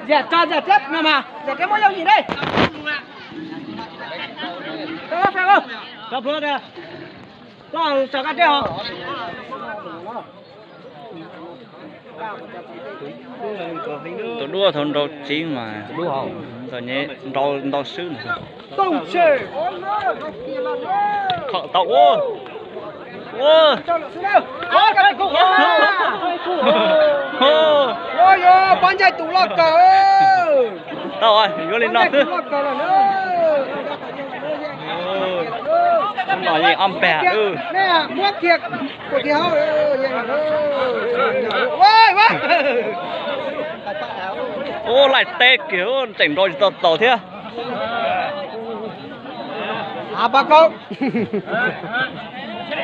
Yam tso yam teb no mas yam teb muab yooj yim dej. Tso plhuav tias, koj sawv koj dej os. Tus duab thaum nrau tsev mas ntxim nyem nrau ntau swb. Khawm tau ua, ua. Pob ntseg tus loj kawg. Tau, yuav li no xwb. Loj kawg lawm na. Ub, no yeej ob peb. Muab kiag, kiag hauv. Ub, laij teb kiag, tseem nrau tsis tau taus thiab.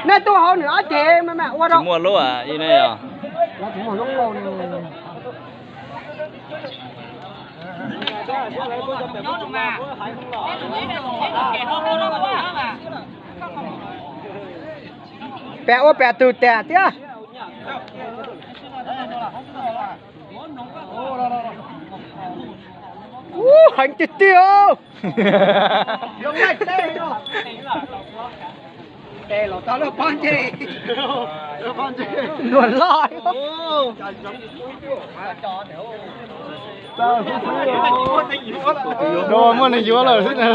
Nej tuaj hauv nws ob ceg ua tsis muaj lub, ib ne os. Pem ua pem tug tas thiab. Ub, heev tiag tiag. Luag loj. Muaj neeg yuav lawm xwb na.